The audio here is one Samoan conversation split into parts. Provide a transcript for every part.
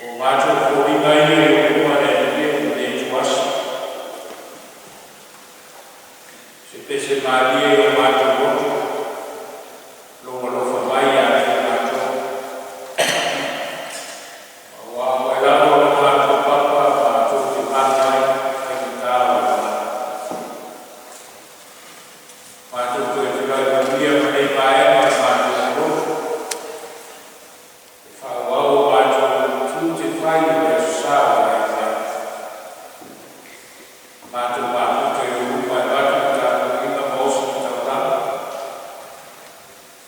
O matou foliga ia i ou luma le Alii e ua le tuasi, o se pese malie i o matou loto Lou alofa mai ia te matou, aua o Oe lava o lo matou Papa matou te malu ai i faigata o le olaga. Matou toe feiloai manuia ma lenei vaega o le matou lotu e faaauau o matou tiute fai o le Aso Sa ua maea mai. Matou mafuta i ou luma e avatu le tapuaiga ma osi le taulaga,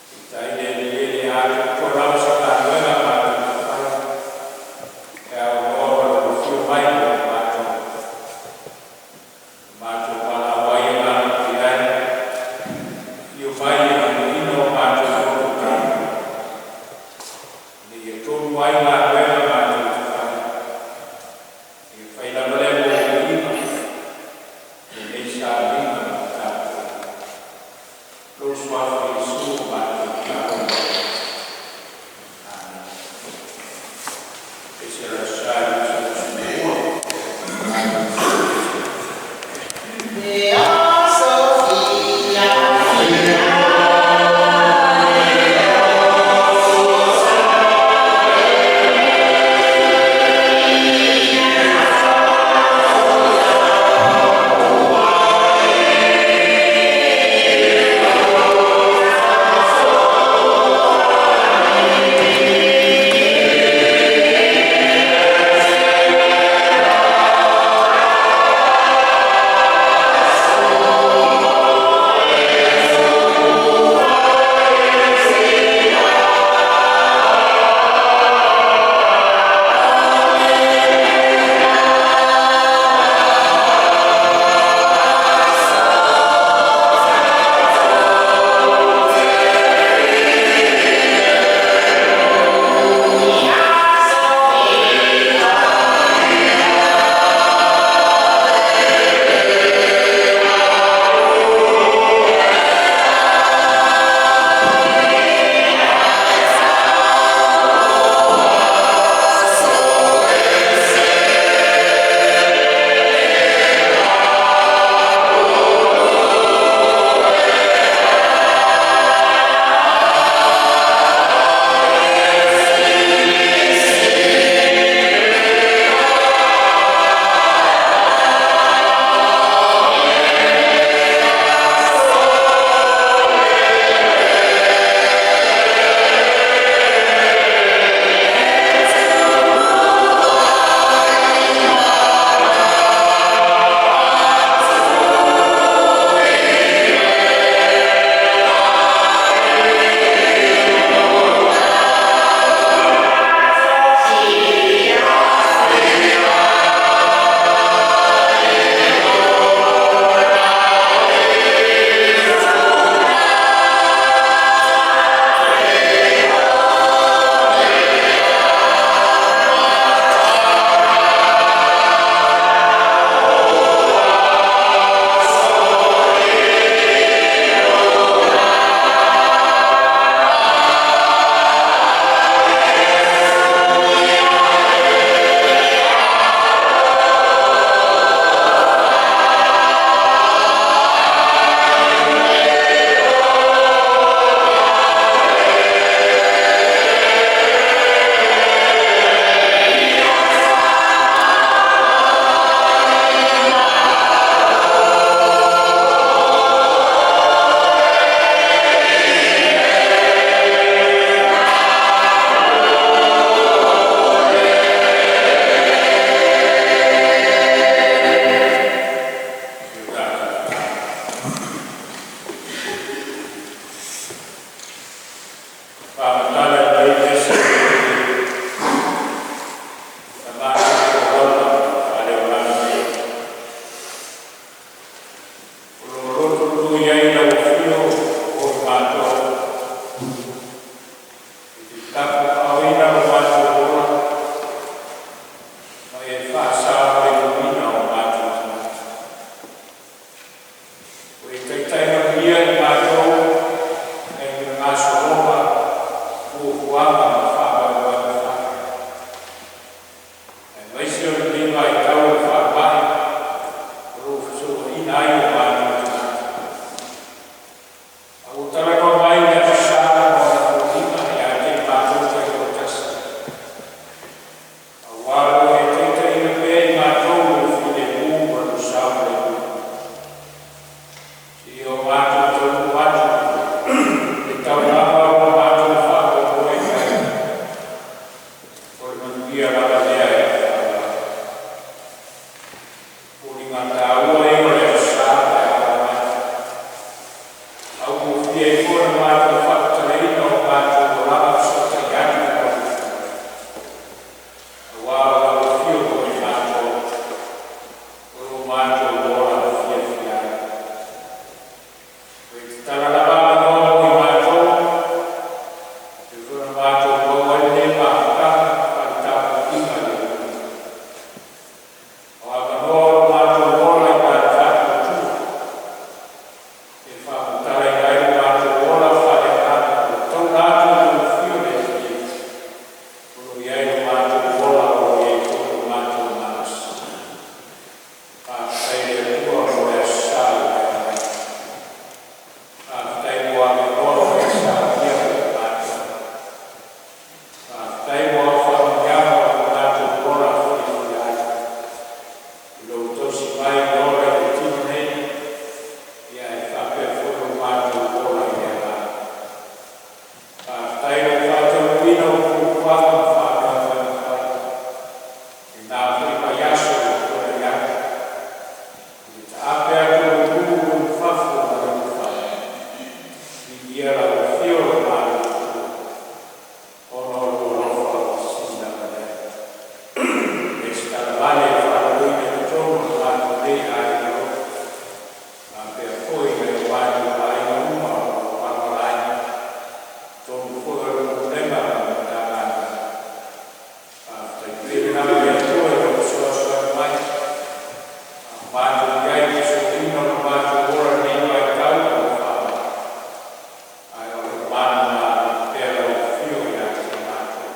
peitai le eleele atoatoa lava se galuega matou te fai pe a oo loa ua Afio mai mo matou. O matou valaau ai e galulue ai, afio mai e limaina o matou loto tapuai, ina ia tonu ai galuega matou te fai, e fai lava lea mo lou viiga e lenei sauniga ma le tapuaiga. Lou Suafa Iesu matou tatalo ai. Amene. Pese le Aso Sa 2022. E aso fiafia e oso Manuia lava lea e faavavau. Foliga taua ia o le Aso Sa pe a oo mai. Augofie ai foi le matou faatatalaina o matou olaga fesootai atu i lau Afioga, aua o lau afio mo i matou, o lo matou ola fiafia ai. Ua e tatala lava avanoa mo i matou, e foi ona matou maua ai lenei mafutaga faale-tapuaiga a le Alii. O avanoa o lo matou ola i na le Faatuatua, e faamatalaina ai lo matou ola faaleagaga ua taula atu i lou afio le Alii, o lo o i ai lo matou ola, o lo o i ai foi lo matou malosi. Faafetai i le Atua mo le Aso Sa ua e aumaia. Faafetai mo avanoa ua e saunia mo i matou. Faafetai mo ao faamanuiaga o lo matou ola fiafia ai. I lou tausi mai e ola i le tino nei, ia ae faapea foi lo matou ola i le agaga. Faafetai i lou faataunuuina o fuafuaga ma faamoemoega fai i lena foi vaiaso ua tuanai atu, i le taape atu o le ulu i fafo ma le ulufale. Viia lau afio o le Malo Atua, ona o lou alofa ua sili lava lea. E lesitala vale e faaloloina i totonu o le matou nei aiga loto, faapea foi nai o matou aiga uma o lo o palapala totonu foi o le Pulega ma le Matagaluega. Faafetai tele lava i le Atua i lona fesoasoani mai, a o matou i ai i le soaina o lo matou ola i lenei vaitau ma le faaaloalo, ae o lo o manumalo pea lau afio ia te matou.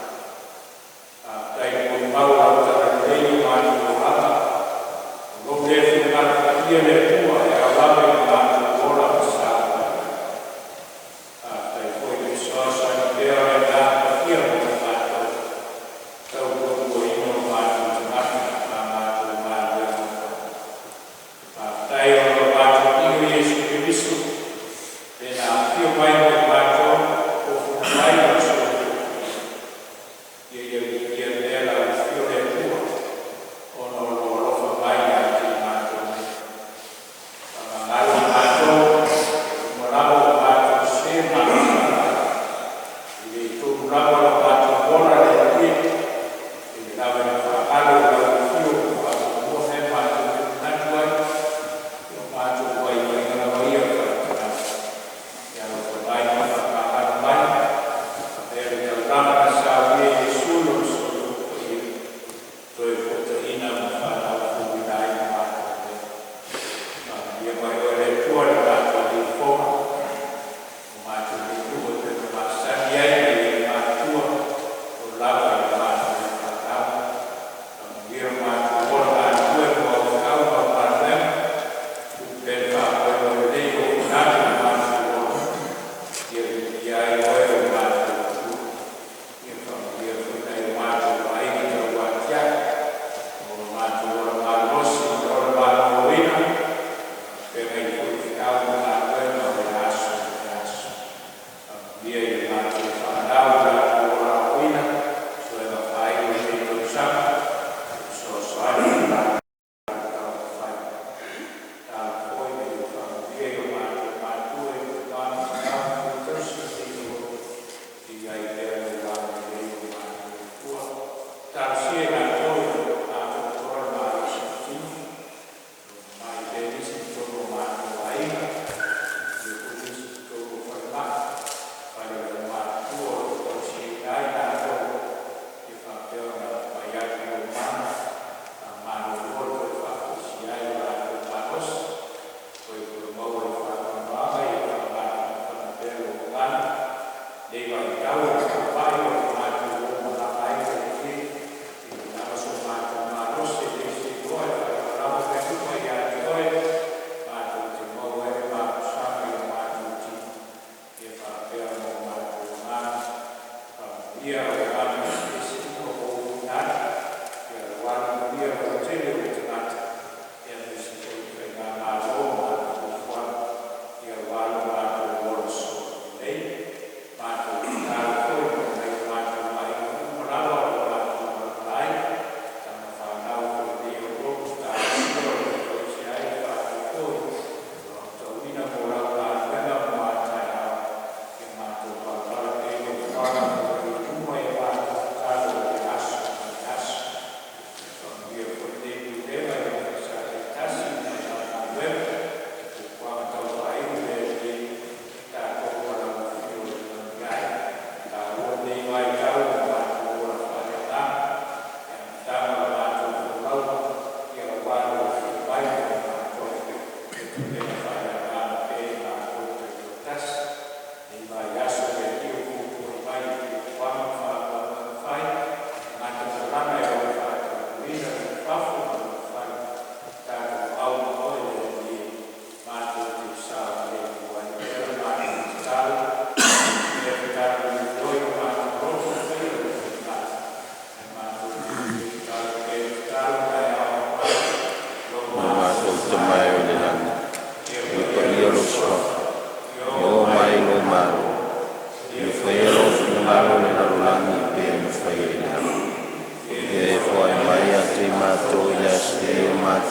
Faafetai le molimau o lau talalelei i o matou olaga, o lou lea finagalo paia le Atua e ao lava i lo matou ola ma savalivali. Faafetai foi le fesoasoani pea o le Agaga Paia mo i matou, tautoaluaina o matou tagata ma matou galuega fai. Faafetai ona o lo matou Alii o Iesu Keriso, le na afio mai mo i matou, ofuna mai Lona soifua paia. Ia Ia viia pea lau afio le Atua, ona o lou alofa mai ia te i matou nei. Faamagalo i matou, uma lava ua matou sē ma aafiaga ai. E le tonu lava lo matou ola le Alii e, e lava ina faagalo i lau afio ma faamuamua mea matou te manatu ai, ia o matou vaivaiga lava ia faale-tagata. Ia alofa mai ma faamagalo mai, avea le taulaga na saunia e Iesu i lona soifua paia, toe fuataina ma faanaufouina ai le matou nei. Faamanuia mai oe le Atua i le matou nei fono, o matou nei nuu e pei ona masani ai nai e matutua o lava i le matou fanau. Faamanuia lo matou ola galulue mo au feau ma au galuega, tuu pea le faamoemoe lelei o ou manatu i lo matou ola, ia viia ai oe o le matou Atua. Ia faamanuia foi nai o matou aiga tauatiae, o lo matou ola malolosi ma le ola maloloina, feagai foi feau ma galuega o le aso ma le aso. Faamanuia i le matou fanau i latou ola aoaoina, soega faaiu o lenei tausaga, fesoasoani i latou taumafai. Tatalo foi ina ia faamanuia i o matou matua i tama ma tina ma faletausi ma teitoto, ia i ai pea lou agalelei o matou Atua. Talosia i latou ia atoatoa le malosi o tino, mai pea nisi i totonu o matou aiga, ia foi nisi i totonu o falemai, fale o le aumatutua o lo o tausiaina ai latou, ia faapea ona fai atu lou mana, faamalo le toe faafoisia ai lo latou malosi, toe maua le faanoanoaga ia faamafanafana pea lou agaga, nei vaitau o le faamai o lo matou o malaga ai le Alii i le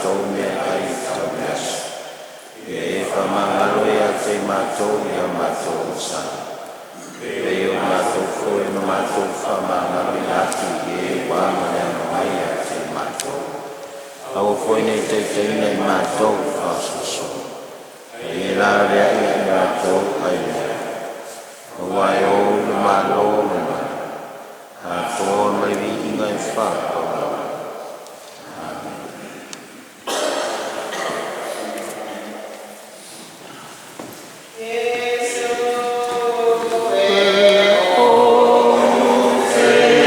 matou meaai i le aso. Ia e faamagalo ia te i matou i a matou ogasami, e pei ona matou foi na matou faamagaloina atu i e ua agaleaga mai ia te i matou. Aua foi ne i taitaiina i matou i le faasoasoa, a ia e laveai ia i matou mai le iai. Auā e Ou le Malo le Lagi, atoa ma le viiga e faapau lava. Amene. Ou te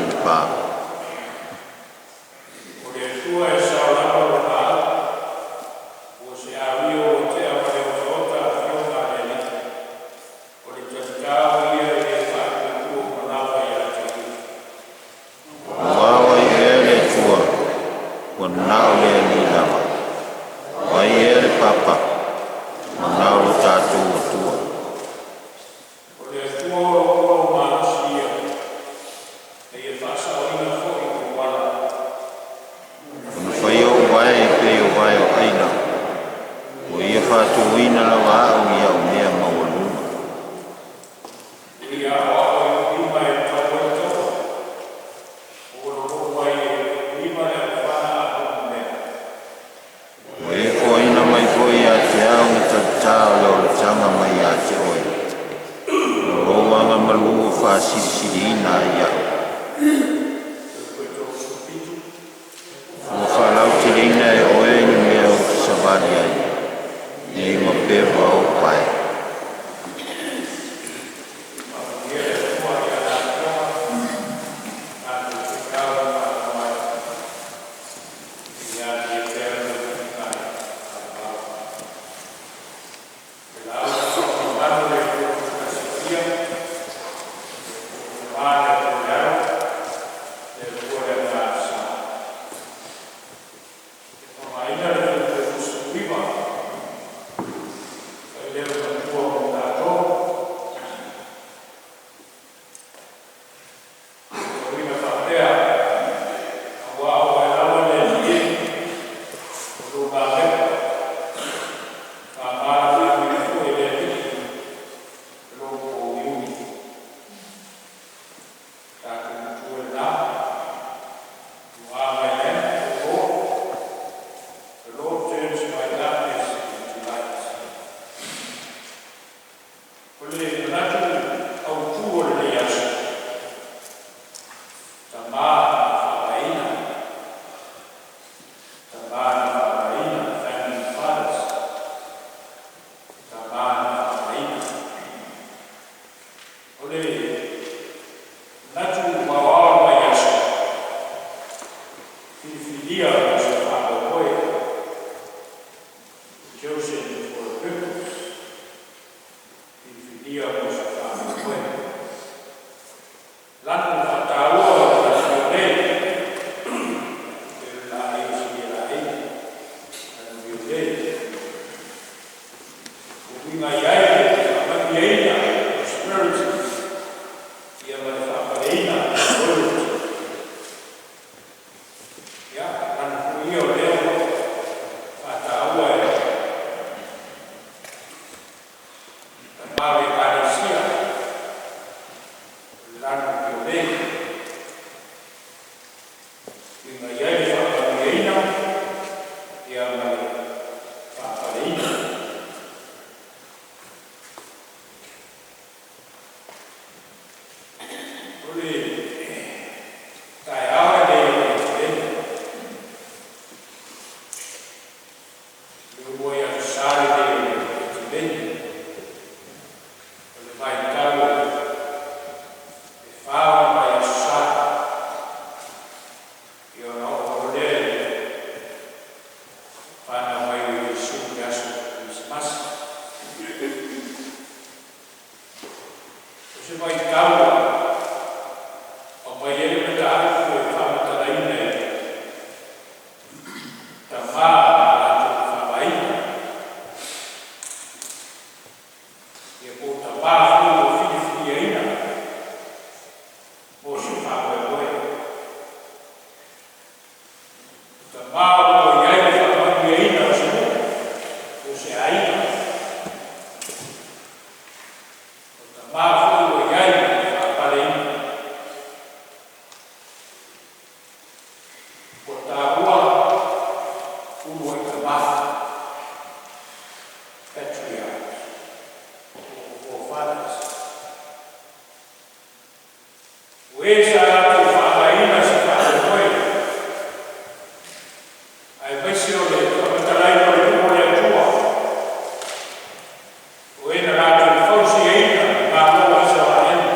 i Lepa. O le Atua e sao lava lona au, ua se amio ua tea ma le otaota afioga a le Alii. O le talitao ia e le faatuatua uma lava ia te ia. Aua o ai ea le Atua, ua na o le Alii lava? O ai ea le Papa, ua na o lo tatou Atua? O le Atua o loua o malosi ia, na ia faasaoina foi ou ala. Ua na faia ou vae e pei o vae o aila, ua ia faatuina lava au i au mea maualuga. Ua ia aoao i ou lima e tau ai le taua, ua lolou ai e ou lima le aofana apoapomea. Ua e foaina mai foi ia te au le tatā o le olataga mai ia te oe, o lou agamalu ua faasilisiliina ai au. Toe 37. Ua faalauteleina e oe le mea ou te savali ai, nei mapeva ou vae. Faamanuia le Atua i ana afioga, tatou feau ma faanoai. Ia alia pea le tapuaiga faaauau. Le lauga faamamalu a le Atua Tuitasifia, le Atua le Tama, le Atua le Alo, le Atua le Agaga Sa. E faaaogaina le Fuaiupu 29, fai lea o matua mo tatou. Faitauina faapea, aua o oe lava le Alii e, o lou galuega, faamalafiaina foi e le Alii lou pouiuni. Tatou matua lena. You are my lamp, O Lord. The Lord turns my darkness into light. O le manatu autū o lenei aso, tamā na faavaeina, tamā na faavaeina, family fathers, tamā na faavaeina. O le manatu maoao mai aso, filifilia mo se faamoemoe, chosen for a purpose, filifilia mo se faamoemoe. Lanu faataua o le lanu nei, e le laei o silia laei, lanu violē. Uiga i ai le faamanuiaina, prosperity, ia ma le faapaleina, royalty. Ia, lanu foi ia o lea ua faataua e tamā o le Ekalesia, o le lanu violē. Uiga i ai le faamanuiaina, ia ma le faapaleina. O le taeao e le o le le ua i aso Sa lenei o le Ativeni, o le vaitau e fa ona mai aso Sa. Ia ona oo loa lea i le fanau mai o Iesu i le aso Kerisimasi. O se vaitau aumai ai le mataupu e faamatalaina i tamā ma latou faavaeina. Ia po o tamā foi ua filifiliaina mo se faamoemoe. O tamā o lo o i ai le faamanuiaina o se nuu, o se aiga. O tamā foi ua i ai le faapaleina. Ua taua uluai tamā, patriarchs, or forefathers. O e sa latou faavaeina se faamoemoe, aemaise o le faamatalaina o le nuu o le Atua. O e na latou fausiaina Malo o Isaraelu.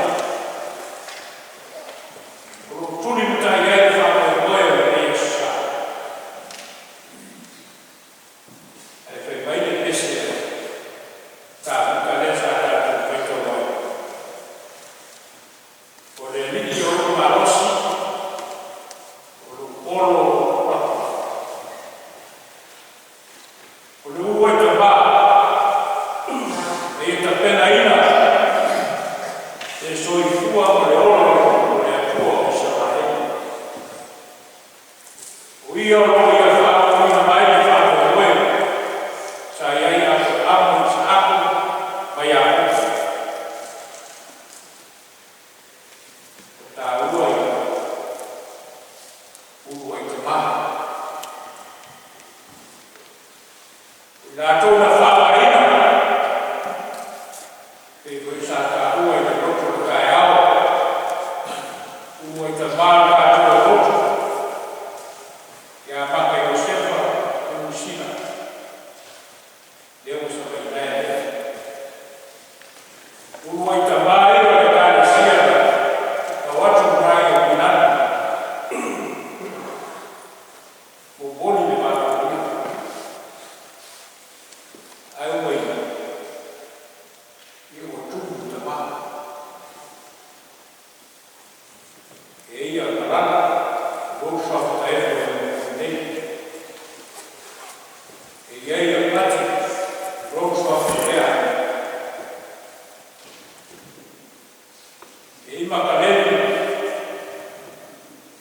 O lo O ia o lo o ia faaooina mai le faamoemoe sa i ai Aperamo, Isaako ma Iakopo. O taua ia uluai tamā. O i latou na faaaogaina, pei foi sa taua i le loto o le taeao, uluai tamā o le tatou lotu, ia Maka Iosefa Pemusina, lea ua savaiinae lea. Uluai tamā ia o le Ekalesia na o atu i uta i Aukilani, momoli le faafetai. Ae ua i ai, ia ua tumu tamā. E ia malala, lou suafa taefu nei. E i ai a Pati, lou suafa lea. E i Makaleli,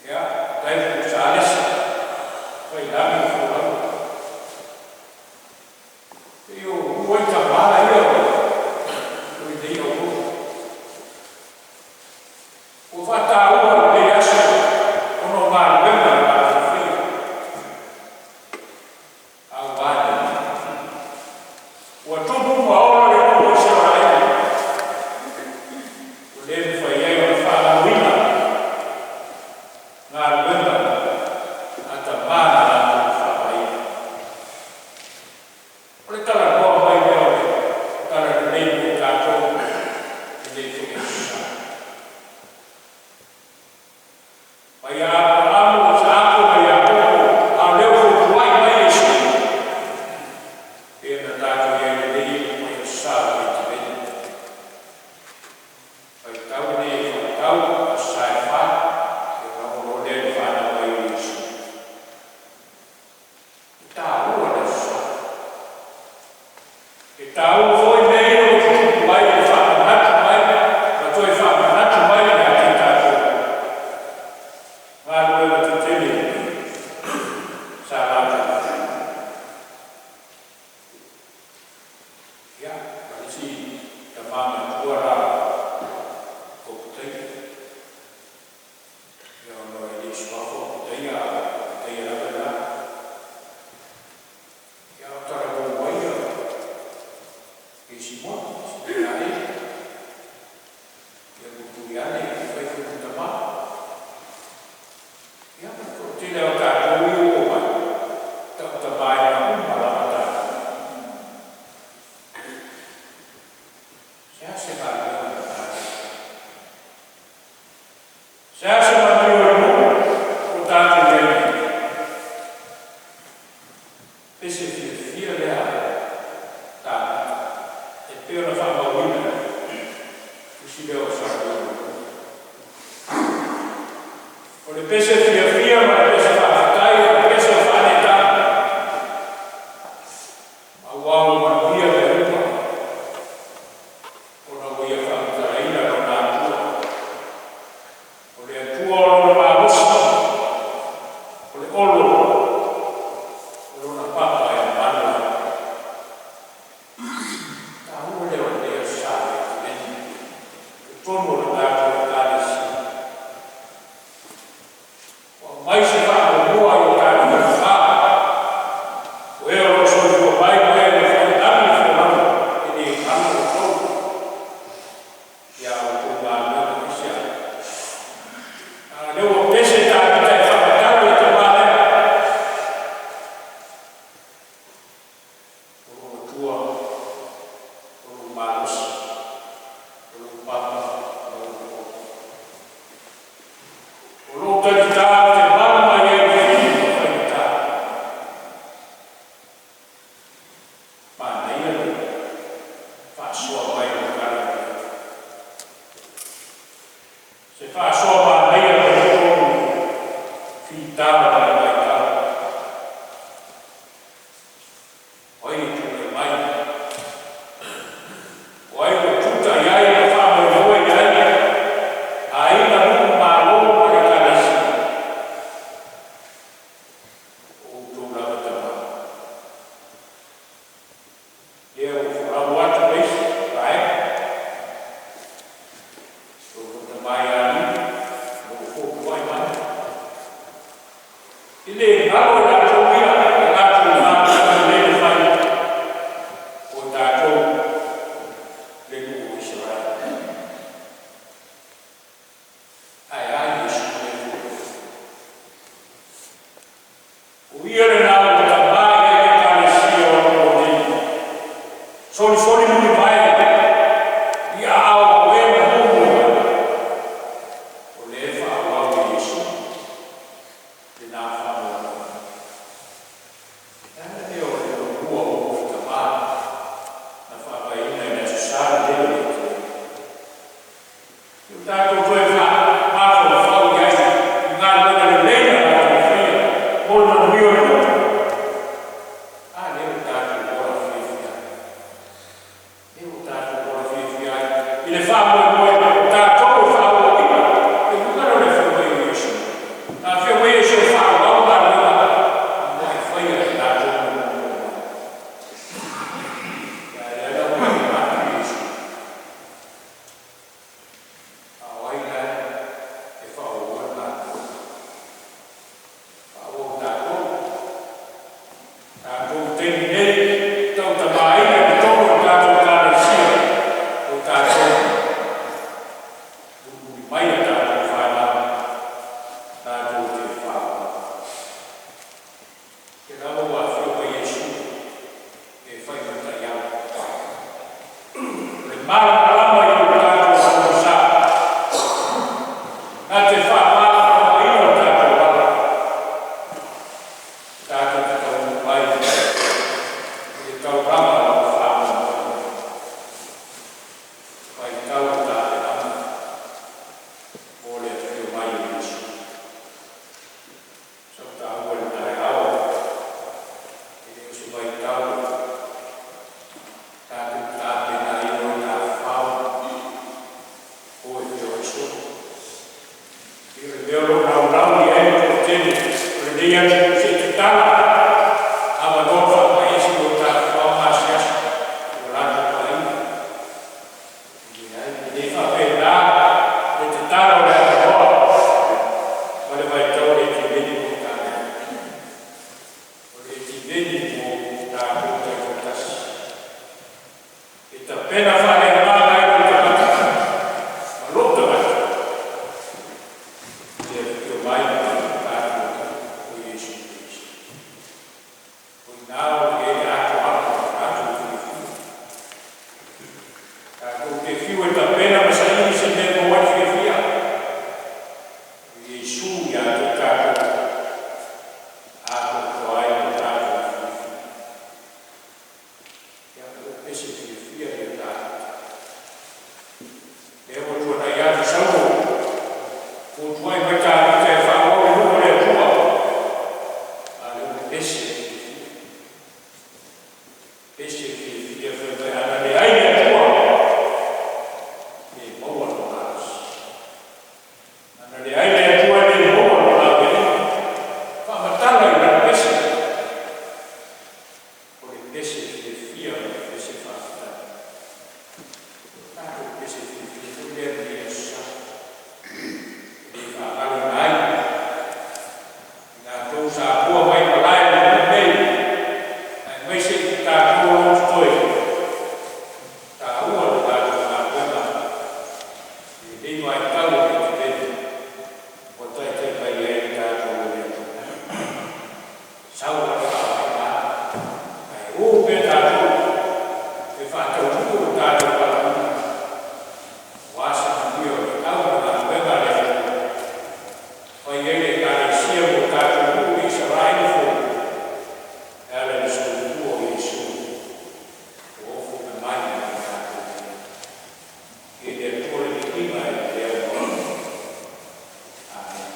ia, taefu sa alesa, fai lagi o fulaga. E o uluai tamā ia o lenei aulou. Ua faataua lenei aso ona o galuega na latou faia. Auā le ua tupu ma ola le nuu o Isaraelu, ua le mafai ai ona faagaloina galuega a tamā na latou faaaogaina. O le talanoa mai lea o le Talalelei mo i tatou lenei foi aso Sa. Mai ia Aperamo, Isaako ma Iakopo, a o lea ua fotuai mai Iesu, pei ona tatou i ai lenei i aso Sa o le Vaiteveni. Faitau lenei e faatau aso Sa e 4, ia ona oo loa lea i le fanau mai o Iesu. E taua le aso Sa. E taua foi mea ia ua tutupu ai le faamanatu mai ma toe faamanatu mai ia te tatou galuega tetele sa latou faia. Ia, ma le isi tamā matua la o Petaia. Ia, ona e le i suafa o Petaia, a o Petaia lava lena. Ia, o talavou ai ia Simona, Simona e. Ia pupui ane i fai foi ma tamā. Ia, ma le toatele o tatou ia ua oo mai, tautamaina uma lava tatou. Se a se galuega na tatou. Se a se manuia o le nuu o tatou i ai nei. Pese fiafia lea Tāmata, e pei ona faamauina i tusi lea o Samuelu. O le pese fiafia ma le pese faafetai o le pese o faaneetaga, auā ua manuia mea uma, ona ua ia faamatalaina lona Atua. O le Atua o lona malosi, o le olo o lona papa e malu ai. Taua lea o lenei aso Sa Vaiteveni, totonu o le tatou Ekalesia. Ua aumai se faamuamua i o tatou tamā, o e o lo o soifua mai ma e o fai lagi le folauga, e le galo outou ia outou galuega aemaise a. A o lea ua pese Tavita e faamatau i le tamā lea. O lou Atua, o lou malosi, o lou papa ma lou olo. O lou talitā ou te malu mai ai i fili ma faigata. Manaia le faasoa mai o le tala. Se faasoa manaia mai totonu fita o le vaitau. O ai e tulai mai? O ai ua tuta i ai ma faamoemoe i ai aiga, nuu, malo ma Ekalesia? E le galo i latou ia e latou galuega lelei na fai, o tatou le nuu o Isaraelu. Ae a Iesu ma le Atua? O ia lena ua tamā i ai le Ekalesia o atunuu nei, solisoli mulivae i aao o e na muamua mai, o lea e faaauau e Iesu lena faamoemoe. Le ala lea o le lua o tamā na faavaeina i le Aso Sa lenei o le Aperila. O tatou toe mafaufau i ai i galuega lelei na latou faia mo le manuia o le nuu. A lea ua tatou ola fiafia ai. Lea ua tatou ola fiafia ai i le faamoemoe o tatou e faaauauina le uiga lea o le afio mai o Iesu. Na afio mai Iesu e faaauau galuega na e faia e latou na muamua mai. Ia lea la ua atu Iesu. A o ai la e faaauaua le galuega? Faaauau e tatou. Tatou taimi nei, tautamaina i totonu o tatou Ekalesia, o tatou mulimuli mai a tatou fanau, tatou te faaauau. Ke lava ua afio mai Iesu e fai mataiala. O le malamalama i o tatou pogisa, na te faamalamalamaina o tatou ala, tatou te taunuu ai i le taulaga o le faamoemoe. Vaitau o tapenaga mo le afio mai o Iesu. Sa ou taua i le taeao, e le o se vaitau tatou tapena ai o e tafafao o e feoai solo. I o le mea o lo o laulau i ai le toatele o lenei atunuu se i tatala avanoa faamaesi mo tafafao ma asiasi o latou aiga. E leai, e le faapena le tatala o le avanoa ma le vaitau o le Etimeni mo tatou. O le Etimeni mo tatou taitoatasi. E tapena faaleagaga ai lou tagata ma lou tagata i le afio mai o tatou o Iesu Keriso. O i ina o i ai le atoaga o tatou fiafia. Tatou te fiu e tapena ma saili se mea e maua ai le fiafia. O Iesu ia te tatou atoatoa ai lo tatou fiafia. Ia o pese fiafia ia tatou. Lea ua tuanai atu Saulo, ua tuai mai Tavita e faaauau le nuu o le Atua. A lea ua pese fiafia. Pese fiafia fai mai ana leai le Atua. Le maua le malosi. Ana leai le Atua le maua le lavelei. Faamatala i lana pese. O le pese fiafia ma le pese faafetai. Tatou pese fiafia foi lea lenei Aso Sa. E le faagaloina ai i latou sa tua mai malae le nuu nei, aemaise i tatou o lo o totoe, taua le tatou galuega i lenei vaitau o le Etimeni ua taitai mai ai le tatou o le Atua. Sau le faavaina, ae o pea tatou e faataunuu o tatou valaauina. Aua se manuia o le au ma galuega a le Atua. Fai ai le Ekalesia mo tatou nuu i Isaraelu fou, e ala i le soifua o Iesu, o ofo mai i tatou. E le Atua le viiga e lea ua. Amen.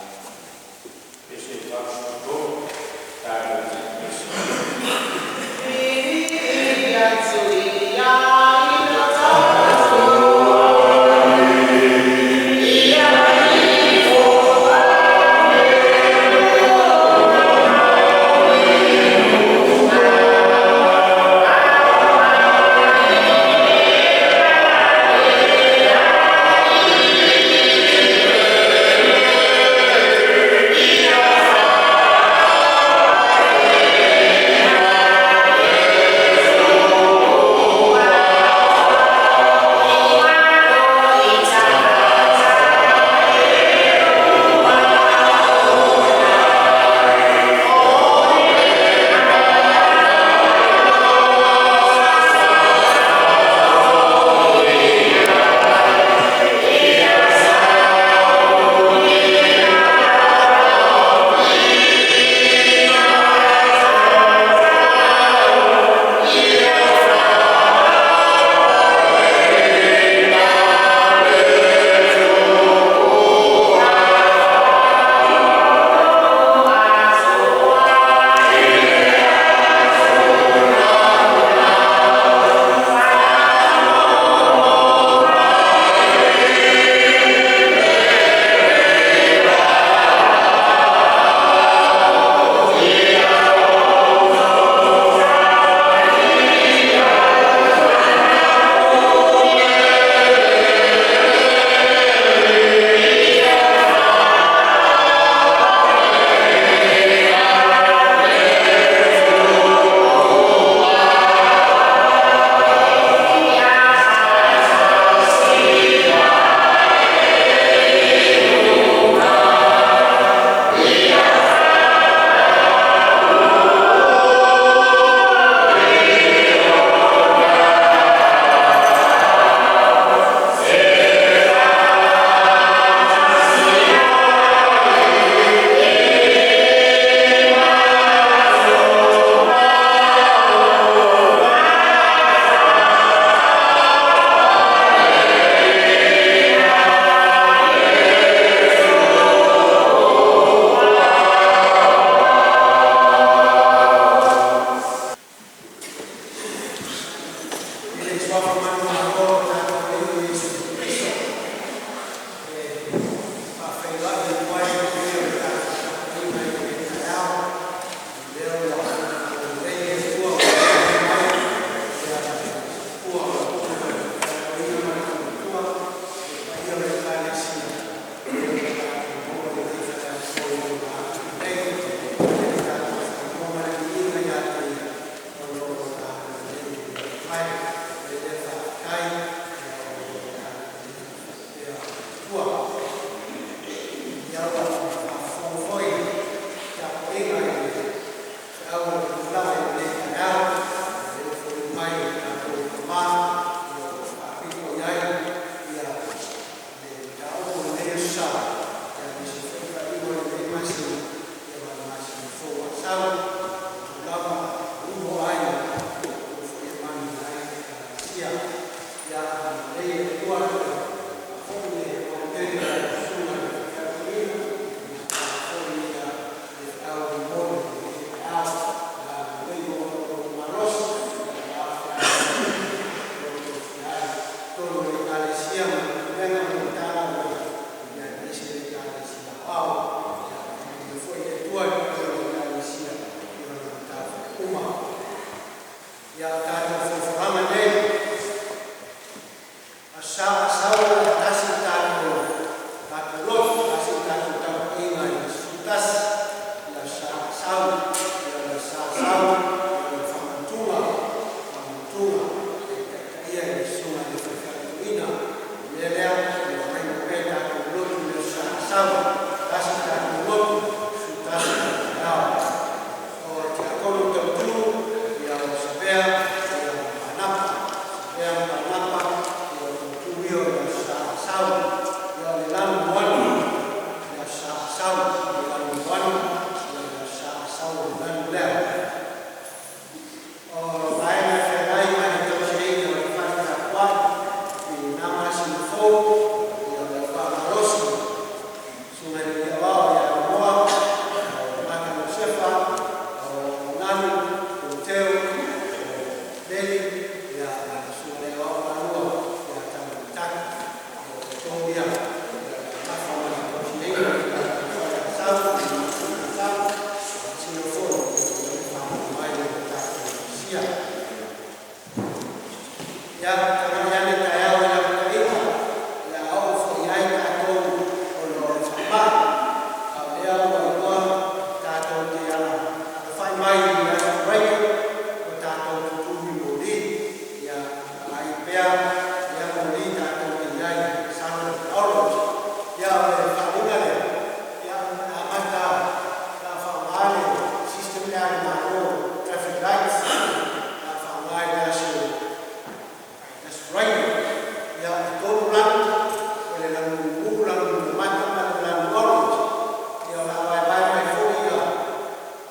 Pese 83, tatou te pese. Viiia Tuia ina tatou Ia ifo Asau, o outou lava ua ulu ai ma outou foi e manuia ai le Ekalesia. Ia agalelei le Atua i le faafoi le aotele o lau susuga i le faifeau toeaina, aua foi le feau momoli i lenei taeao. Ia agalelei maua lo outou malosi aua feau o lo o tofia ai i totonu o le Ekalesia ma le pulega ma le Matagaluega, aemaise le Ekalesia Aoao. Ia faamanuia foi le Atua i le paia o le Ekalesia i ona matafale uma. Ia, o tatou folafolaga nei, Aso Sa a sau o le a tasi le tatou lotu, tasi le tatou tapuaiga i le aso 11 i le Aso Sa a sau. Ia o le Aso Sa a sau o le faamanatuga, faamanatuga e taitaia e le Susuga i le Faifeau Toeaina. O le mea lea, ia maimo pea tatou lotu i le Aso Sa a sau, tasi le tatou lotu 11 i le taeao. O Tiakono Tautu, ia o Savea ma Panapa, Savea ma Panapa, ia o tautu ia o le Aso Sa a sau. Ia o le lanu moana i le Aso Sa a sau, o le lanu moana, ia o le Aso Sa a sau o le lanu lea. O vaega e feagai ma le tausiaina o le fale tapuai i lena masina fou, ia o le auvaa malosi, susuga i le Alii Aoao ia Amoa, o Mata Iosefa, o Nanu Teuteu, o Meli ma le susuga i le aoao malua ia Talumataka. Ia o outou ia o le a nafa ma le tausiaina o le tatou fale Asau i le masina Asau, masina foi o le faamoemoe mai o le tatou Mesia. Ia, tagai ane taeao i lau taaiga, o le a oo foi i ai tatou ona o le faamai, a o lea ua iloa tatou te alafai mai i le Aso Faraile ua tatou tutumu i moli. Ia vaai pea lea moli tatou te i ai, masalo o le orange. Ia o le faaaliga lea, ia amata o le a faaaoga le system lea a le Malo, traffic lights, o le a faaaoga i le Aso Faraile. Ia, e tolu lanu, o le lanu mumu, lanu mata ma le lanu orange. Ia o le a vaevae mai foi ia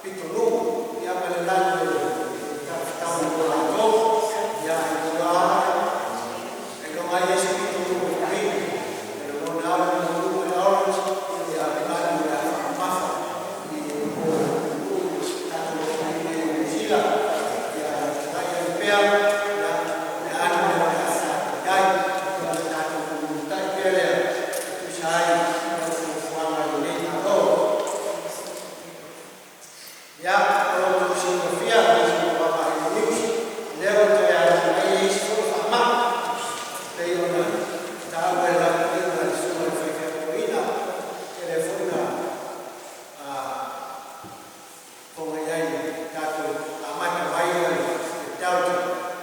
pitonuu ia ma le lanu e talafetau mo latou. Ia ailoga lava i ai se pitonuu e green, e lagona lava le mumu ma le orange, ia o le lanu o le a faamamafa i o nuu tatou o ai nei i Niu Sila. Ia tagai ane pea ia po o le a le mea o le a tatou i ai, ia ona tatou mulimulitai pea lea e tusa ai ma le fuafuaga a lenei Malo. Ia, o lo outou silafia nisi o vaavaai i le news, lea ua toe alafai mai isi foi faamai, pei ona taua e lau toeaina le susuga i le faifeau toeaina, tele foi na fofoga i ai i tatou amata mai le Delta.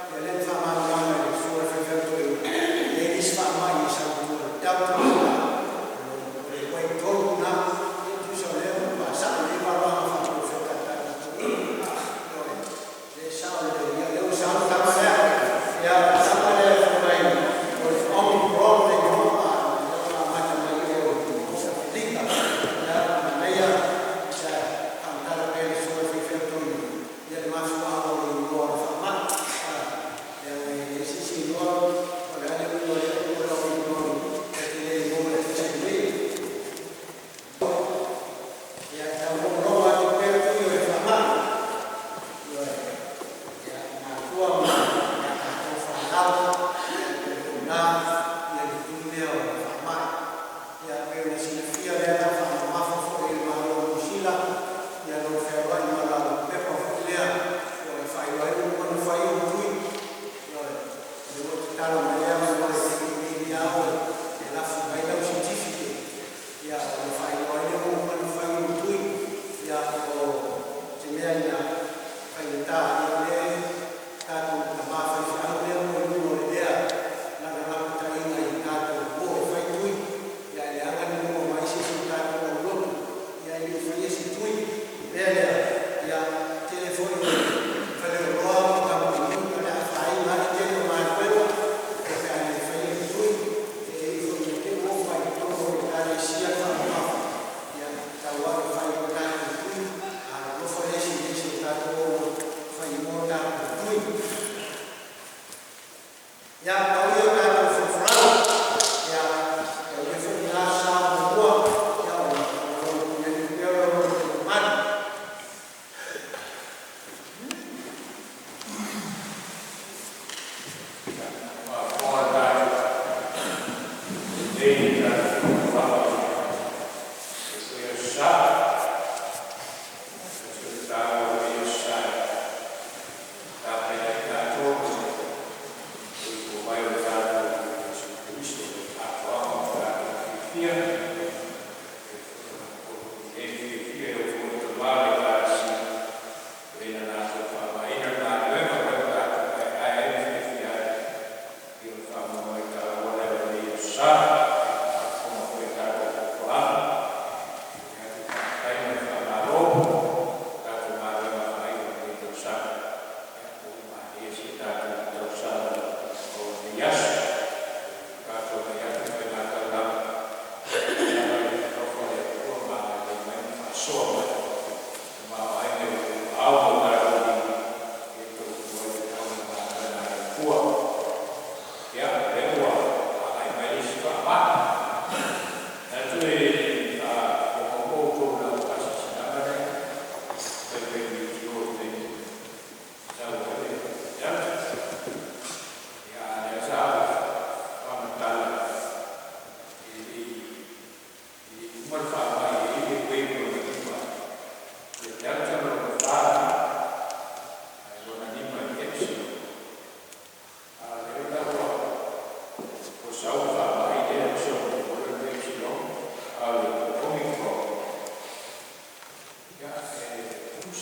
Ia lea na faamalamalama e le susuga i le faifeau toeaina, e i ai nisi faamai e sau i tua o le Delta, o le wave 3 lena. Ia tusa o lea ua matua sa'i lelei valoaga faaprofeta a le tatou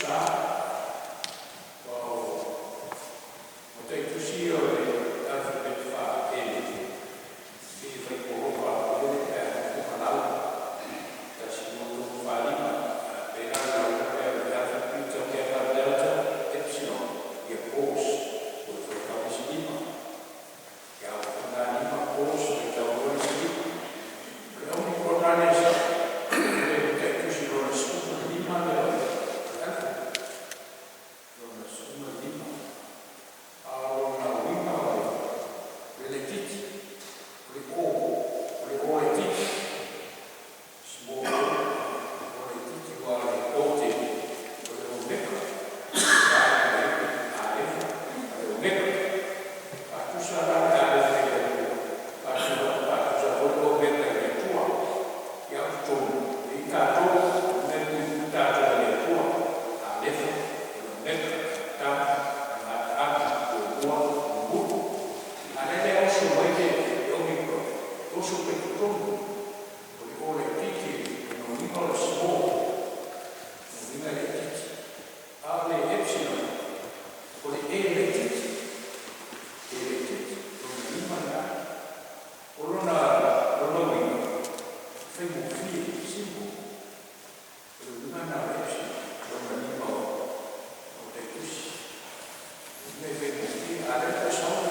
sa, aua o mataitusi ia o le alufapeti faa-A pei e fai poloka foi lele pe a fofoga lau, 1, 2, 3, 4, 5. A pei la o le uiga lea o le Alpha, Beta, Gamma, Delta, Epsilon, ia O's, ua faitau le isi 5. Ia a ua 45 O's, faitau loa le isi 5. O le Omicron la lea e sau, o le mataitusi lona 15 lea o le alphabet, lona 15. A o lona uiga o le laitiiti, o le O, o le O laitiiti, small o, o laitiiti, aua o le O tele, o le Omeka, e faaiu ai le Alefa ma le Omeka. Faatusa la le Alefa i le Atua, faatusa foi le Omeka i le Atua. Ia o totonu, e i ai tatou, o le mea e puipui tatou e le Atua, Alefa ma le Omeka, le Amataga ma le Gataaga, Muamua ma Mulimuli. A o lea la e oso mai le Omicron, e oso mai totonu, o le O laitiiti, o lona uiga o le small, lona uiga e laitiiti. A o le Epsilon, o le E laitiiti, E laitiiti, lona lima lena. O lona uiga, e faigofie, simple. O le uiga lena o le Epsilon, lona lima o taitusi. O le mea e faigofie, a o lea